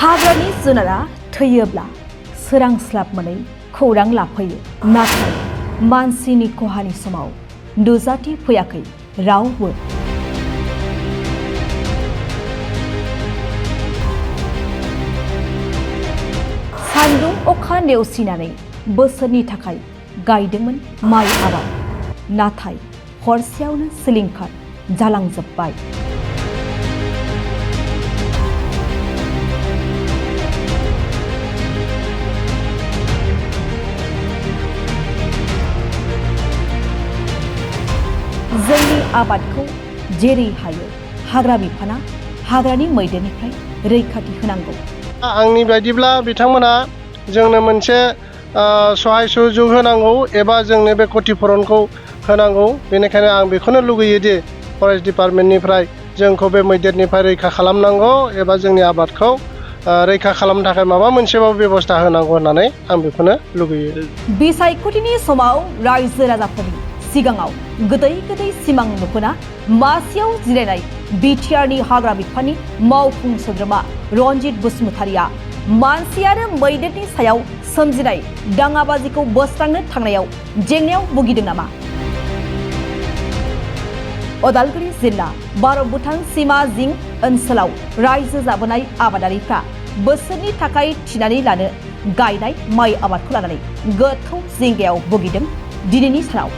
हाग्रानि जुनारा थैयोब्ला सोरांस्लाब मोनै खौरां लाफैयो, नाथाय मानसिनि खहानि समाव नुजाथि फैयाखै रावबो। सान्दुं अखा नेवसिनानै बोसोरनि थाखाय गायदोंमोन माइ आबाद, नाथाय हरसेयावनो सिलिंखार जालांजोब्बाय। जोंनि आबादखौ जेरै हायो हाग्रा बिफाना हाग्रानि मैदेरनिफ्राय रैखाथि होनांगौ। आंनि बायदिब्ला बिथांमोना जोंनो मोनसे सहाय सुजुग होनांगौ एबा जोंनो बे क्षतिपूरणखौ होनांगौ। बेनिखायनो आं बेखौनो लुगैयो दि फरेस्ट डिपार्टमेन्टनिफ्राय जोंखौ बे मैदेरनिफ्राय रैखा खालामनांगौ एबा जोंनि आबादखौ रैखा खालामनो थाखाय माबा मोनसेबाबो बेबस्था होनांगौ होननानै आं बेखौनो लुगैयो। बिसायख'थिनि समाव रायजो राजाफोरनि सिगाङाव गोदै गोदै सिमां नुहोना मासियाव जिरायनाय बिटिआरनि हाग्रा बिफाननि मावफुं सोद्रोमा रनजित बसुमतारिया मानसि आरो मैदेरनि सायाव सोमजिनाय दाङाबाजिखौ बोस्रांनो थांनायाव जेंनायाव भुगिदों नामा? उदालगुरि जिल्ला भारत भुटान सीमा जिं ओनसोलाव रायजो जाबोनाय आबादारिफ्रा बोसोरनि थाखाय थिनानै लानो गायनाय माइ आबादखौ लानानै गोथौ जिंगायाव भुगिदों दिनैनि सानाव।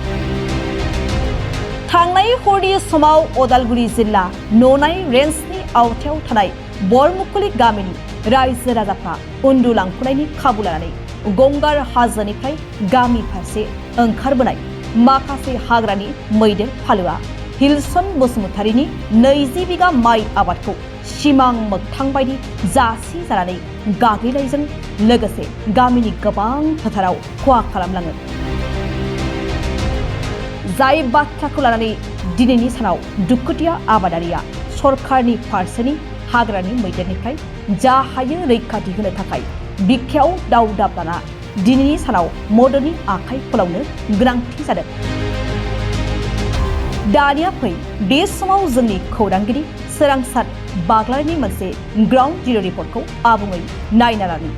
थांनाय हरनि समाव उदालगुरि जिल्ला ननाय रेन्जनि आवथायाव थानाय बरमुखुलि गामिनि रायजो राजाफ्रा उन्दुलांफुनायनि खाबु लानानै गंगार हाजोनिफ्राय गामि फारसे ओंखारबोनाय माखासे हाग्रानि मैदेर फालोआ हिलसन बसुमतारिनि 20 बिगा माइ आबादखौ सिमां मोगथां बायदि जासि जानानै गाग्लिनायजों लोगोसे गामिनि गोबां फोथाराव खहा खालामलाङो। जाय बाथ्राखौ लानानै दिनैनि सानाव दुखुथिया आबादारिया सरकारनि फारसेनि हाग्रानि मैदेरनिफ्राय जा हायो रैखाथि होनो थाखाय बिखायाव दावदाब लाना दिनैनि सानाव मददनि आखाइ फोलावनो गोनांथि जादों। दानिया फै बे समाव जोंनि खौरांगिरि सोरांसार बाग्लारिनि मोनसे ग्राउन्ड जिर' रिपर्टखौ आबुङै नायना लानि।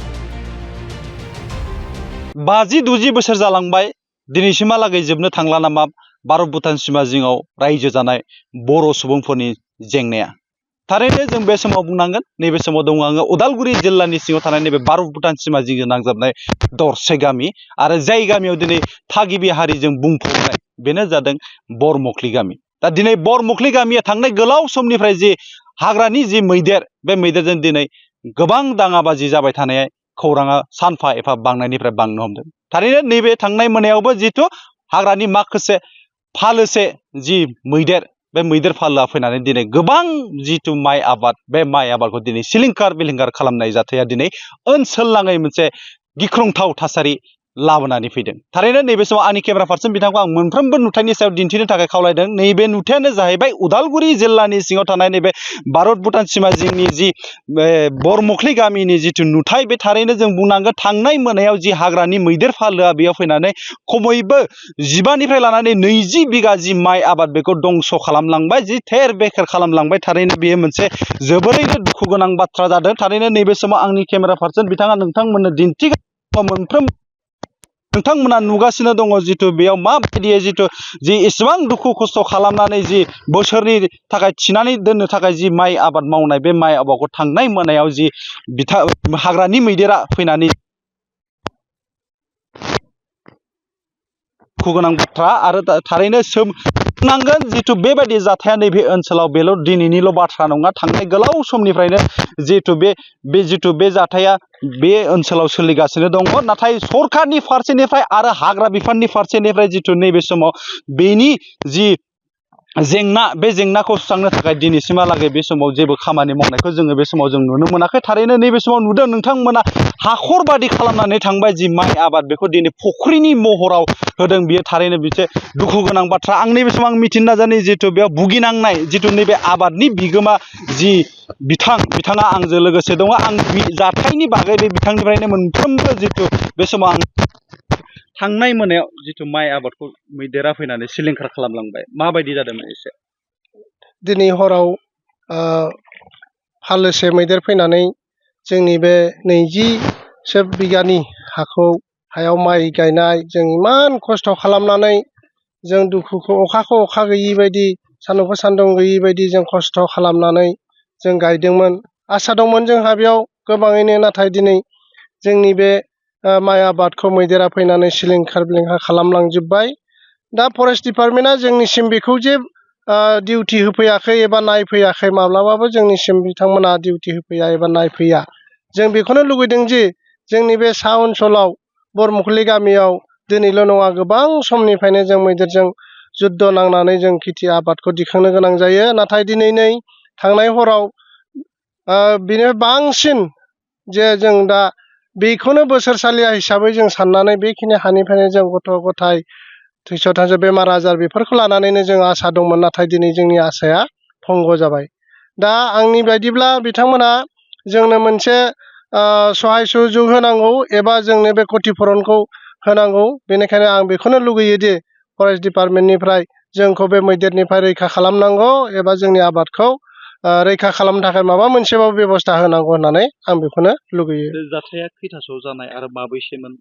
50-60 बोसोर जालांबाय, दिनैसिमहालागै जोबनो थांला नामा भारत भुटान सीमा जिङाव रायजो जानाय बर' सुबुंफोरनि जेंनाया। थारैनो जों बे समाव बुंनांगोन, नैबे समाव दङ आङो उदालगुरि जिल्लानि सिङाव थानाय नैबे भारत भुटान सीमा जिंजों नांजाबनाय दरसे गामि, आरो जाय गामियाव दिनै थागिबि हारिजों बुंफबनाय बेनो जादों बरमुखलि गामि। दा दिनै बरमुखलि गामिया थांनाय गोलाव समनिफ्राय जि हाग्रानि जि मैदेर, बे मैदेरजों दिनै गोबां दाङाबाजि जाबाय थानाय खौराङा सानफा एफा बांनायनिफ्राय बांनो हमदों। थारैनो नैबे थांनाय मोनायावबो जिथु हाग्रानि माखासे फालोसे जि मैदेर, बे मैदेर फालोआ फैनानै दिनै गोबां जिथु माइ आबाद, बे माइ आबादखौ दिनै सिलिंखार बिलिंखार खालामनाय जाथाया दिनै ओनसोल नाङै मोनसे गिख्रंथाव थासारि लाबोनानै फैदों। थारैनो नैबे समाव आंनि केमेरा पार्सन बिथांखौ आं मोनफ्रोमबो नुथायनि सायाव दिन्थिनो थाखाय खावलायदों। नैबे नुथायानो जाहैबाय उदालगुरि जिल्लानि सिङाव थानाय नैबे भारत भुटान सीमा जिंनि जि बरमुखलि गामिनि जिथु नुथाय, बे थारैनो जों बुंनांगोन थांनाय मोनायाव जि हाग्रानि मैदेर फालोआ बेयाव फैनानै खमैबो 15 निफ्राय लानानै 20 बिगा जि माइ आबाद बेखौ दंस' खालामलांबाय, जि थेर बेखेर खालामलांबाय। थारैनो बेयो मोनसे जोबोरैनो दुखु गोनां बाथ्रा जादों। थारैनो नैबे समाव आंनि केमेरा पार्सन बिथाङा नोंथांमोननो दिन्थिगासिनो, मोनफ्रोम नोंथांमोना नुगासिनो दङ जिथु बेयाव माबायदियै जिथु जि इसेबां दुखु खस्थ' खालामनानै जि बोसोरनि थाखाय थिनानै दोननो थाखाय जि माइ आबाद मावनाय, बे माइ आबादखौ थांनाय मोनायाव जि हाग्रानि मैदेरा फैनानै दुखु गोनां बाथ्रा। आरो थारैनो बुंनांगोन जिथु बेबायदि जाथाया नैबे ओनसोलाव बेल' दिनैनिल' बाथ्रा नङा, थांनाय गोलाव समनिफ्रायनो जिथु बे जाथाया बे ओनसोलाव सोलिगासिनो दङ। नाथाय सरकारनि फारसेनिफ्राय आरो हाग्रा बिफाननि फारसेनिफ्राय जिथु नैबे समाव बेनि जि जेंना, बे जेंनाखौ सुस्रांनो थाखाय दिनैसिमहालागै बे समाव जेबो खामानि मावनायखौ जोङो बे समाव जों नुनो मोनाखै। थारैनो नैबे समाव नुदों नोंथांमोना हाखर बादि खालामनानै थांबाय जि माइ आबाद, बेखौ दिनै फुख्रिनि महराव होदों। बियो थारैनो मोनसे दुखु गोनां बाथ्रा। आं नैबे समाव आं मिथिनो नाजानि जिथु बेयाव भुगिनांनाय जिथु नैबे आबादनि बिगोमा जि बिथाङा आंजों लोगोसे दङ। आं जाथायनि बागै बे बिथांनिफ्रायनो मोनफ्रोमबो जिथु बे समाव आं थांनाय मोनायाव जिथु माइ आबादखौ मैदेरा फैनानै सिलिंखार खालामलांबाय, माबायदि जादोंमोन एसे? दिनै हराव फालोसे मैदेर फैनानै जोंनि बे 20 बिगानि हायाव माइ गायनाय जों इमान खस्थ' खालामनानै जों दुखुखौ अखाखौ अखा गैयि बायदि सान्दुंखौ सान्दुं गैयि बायदि जों खस्थ' खालामनानै जों गायदोंमोन। आसा दंमोन जोंहा बेयाव गोबाङैनो, नाथाय दिनै जोंनि बे माइ आबादखौ मैदेरा फैनानै सिलिंखार बिलिंखार खालामलांजोब्बाय। दा फरेस्ट डिपार्टमेन्टआ जोंनिसिम बेखौ जे डिउटि होफैयाखै एबा नायफैयाखै, माब्लाबाबो जोंनिसिम बिथांमोना डिउटि होफैया एबा नायफैया। जों बेखौनो लुगैदों जे जोंनि बे सा ओनसोलाव बरमुखुलि गामियाव दिनैल' नङा, गोबां समनिफ्रायनो जों मैदेरजों जुद्ध नांनानै जों खेथि आबादखौ दिखांनो गोनां जायो। नाथाय दिनै नै थांनाय हराव बिनो बांसिन जे जों दा बेखौनो बोसोरसालिया हिसाबै जों साननानै बेखिनि हानिफ्रायनो जों गथ' गथाय थैस' थांस' बेमार आजार बेफोरखौ लानानैनो जों आसा दंमोन, नाथाय दिनै जोंनि आसाया भंग जाबाय। दा आंनि बायदिब्ला बिथांमोना जोंनो मोनसे सहाय सुजुग होनांगौ एबा जोंनो बे क्षतिपुरनखौ होनांगौ। बेनिखायनो आं बेखौनो लुगैयो दि फरेस्ट डिपार्टमेन्टनिफ्राय जोंखौ बे मैदेरनिफ्राय रैखा खालामनांगौ एबा जोंनि आबादखौ रैखा खालामनो थाखाय माबा मोनसेबाबो बेब'स्था होनांगौ होननानै आं बेखौनो लुगैयो। बे जाथाया खैथासोआव जानाय आरो माबैसेमोन?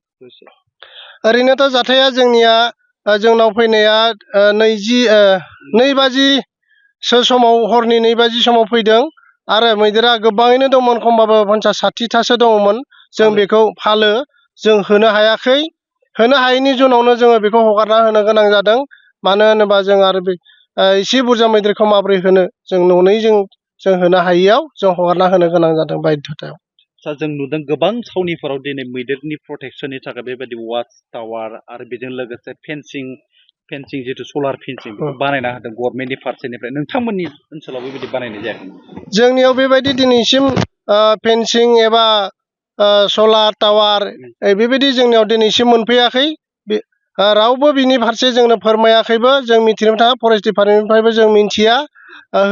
ओरैनोथ' जाथाया जोंनिया जोंनाव फैनाया 2 बाजिसो समाव, हरनि 2 बाजि समाव फैदों आरो मैदेरा गोबाङैनो दंमोन, खमबाबो 50-60थासो दङमोन। जों बेखौ फालो जों होनो हायाखै। होनो हायैनि जुनावनो जोङो बेखौ हगारना होनो गोनां जादों। मानो होनोबा जों आरो बे एसे बुरजा मैदेरखौ माबोरै होनो, जों न'नै जों होनो हायैयाव जों हगारना होनो गोनां जादों बायध्यतायाव। जों नुदों गोबां थावनिफोराव दिनै मैदेरनि प्रटेक्सननि थाखाय बेबायदि वाच टावार आरो बेजों लोगोसे फेन्सिं जिथु सलार फेन्सिं बेखौ बानायना होदों गभर्नमेन्टनि फारसेनिफ्राय। नोंथांमोननि ओनसोलाव बेबायदि बानायनाय जायाखै? जोंनियाव बेबायदि दिनैसिम फेन्सिं एबा सलार टावार बेबायदि जोंनियाव दिनैसिम मोनफैयाखै। रावबो बिनि फारसे जोंनो फोरमायाखैबो। जों मिथिनो थाङा, फरेस्ट डिपार्टमेन्टनिफ्रायबो जों मिथिया,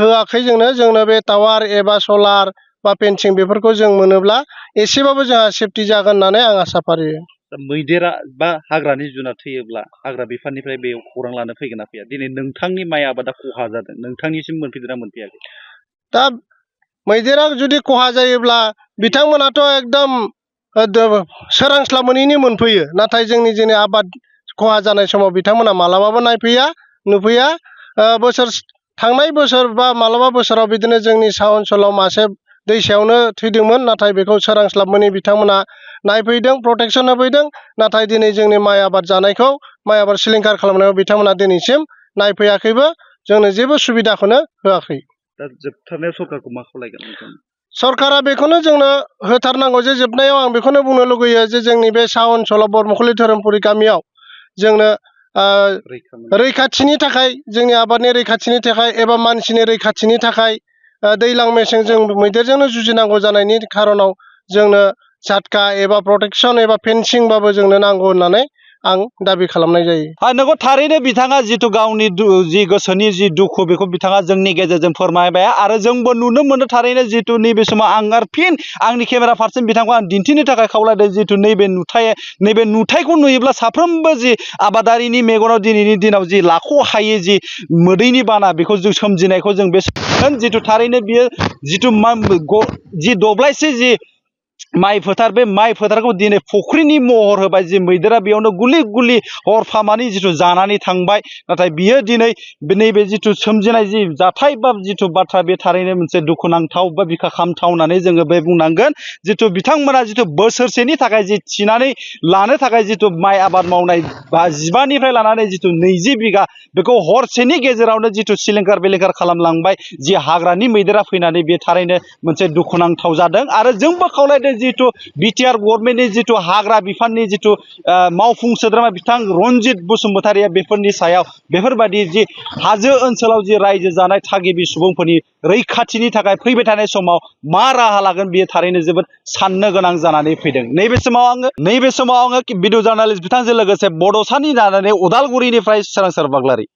होआखै जोंनो बे टावार एबा सलार बा फेन्सिं बेफोरखौ जों मोनोब्ला एसेबाबो जोंहा सेफटि जागोन होननानै आं आसा फारियो। मैदेरा बा हाग्रानि जुनार थैयोब्ला हाग्रा बिफाननिफ्राय बेयाव खौरां लानो फैगोन ना फैया? दिनै नोंथांनि माइ आबादा खहा जादों, नोंथांनिसिम मोनफैदोंना मोनफैयाखै? दा मैदेरा जुदि खहा जायोब्ला बिथांमोनाथ' एकदम सोरांस्लाब मोनैनि मोनफैयो। नाथाय जोंनि आबाद खहा जानाय समाव बिथांमोना मालाबाबो नायफैया, नुफैया। थांनाय बोसोर बा मालाबा बोसोराव बिदिनो जोंनि सा ओनसोलाव मासे दैसायावनो थैदोंमोन, नाथाय बेखौ सोरांस्लाब मोनै बिथांमोना नायफैदों, प्रटेक्सन होफैदों। नाथाय दिनै जोंनि माइ आबाद जानायखौ, माइ आबाद सिलिंखार खालामनायाव बिथांमोना दिनैसिम नायफैयाखैबो, जोंनो जेबो सुबिदाखौनो होआखै। दा जोबथारनायाव सरकारखौ मा खावलायगोन? सरकारा बेखौनो जोंनो होथारनांगौ जे जोबनायाव आं बेखौनो बुंनो लुगैयो जे जोंनि बे सा ओनसोलाव बरमुखुलि धोरोमपुरि गामियाव जोंनो रैखाथिनि थाखाय, जोंनि आबादनि रैखाथिनि थाखाय एबा मानसिनि रैखाथिनि थाखाय दैज्लां मेसें जों मैदेरजोंनो जुजिनांगौ जानायनि खारनाव जोंनो झाटका एबा प्रटेक्सन एबा फेन्सिंबाबो जोंनो नांगौ होननानै आं दाबि खालामनाय जायो। नंगौ, थारैनो बिथाङा जिथु गावनि जि गोसोनि जि दुखु बेखौ बिथाङा जोंनि गेजेरजों फोरमायबाय आरो जोंबो नुनो मोनो थारैनो जिथु नैबे समाव आं आरो फिन आंनि केमेरा फारसे बिथांखौ आं दिन्थिनो थाखाय खावलायदों। जिथु नैबे नुथायखौ नुयोब्ला साफ्रोमबो जि आबादारिनि मेगनाव दिनैनि दिनाव जि लाख'हायै जि मोदैनि बाना बेखौ जों सोमजिनायखौ जों बे जिथु थारैनो बियो जिथु जि दब्लायसे जि माइ फोथार, बे माइ फोथारखौ दिनै फुख्रिनि महर होबाय। जि मैदेरा बेयावनो गुलि गुलि हरफामानि जिथु जानानै थांबाय। नाथाय बियो दिनै नैबे जिथु सोमजिनाय जि जाथाय बा जिथु बाथ्रा, बे थारैनो मोनसे दुखुनांथाव बा बिखा खामथाव होननानै जोङो बे बुंनांगोन। जिथु बिथांमोना जिथु बोसोरसेनि थाखाय जि थिनानै लानो थाखाय जिथु माइ आबाद मावनाय 15निफ्राय लानानै जिथु 20 बिगा बेखौ हरसेनि गेजेरावनो जिथु सिलिंखार बिलिंखार खालामलांबाय। जि हाग्रानि मैदेरा फैनानै बे थारैनो मोनसे दुखुनांथाव जादों। आरो जोंबो खावलायदों जिथु बिटिआर गभर्नमेन्टनि जिथु हाग्रा बिफाननि जिथु मावफुं सोद्रोमा बिथां रनजित बसुमतारिया बेफोरनि सायाव बेफोरबायदि जि हाजो ओनसोलाव जि रायजो जानाय थागिबि सुबुंफोरनि रैखाथिनि थाखाय फैबाय थानाय समाव मा राहा लागोन, बेयो थारैनो जोबोद साननो गोनां जानानै फैदों। नैबे समाव आङो भिडिअ जार्नालिस्ट बिथांजों लोगोसे बड'सानि जानानै उदालगुरिनिफ्राय सोरांसार बाग्लारि।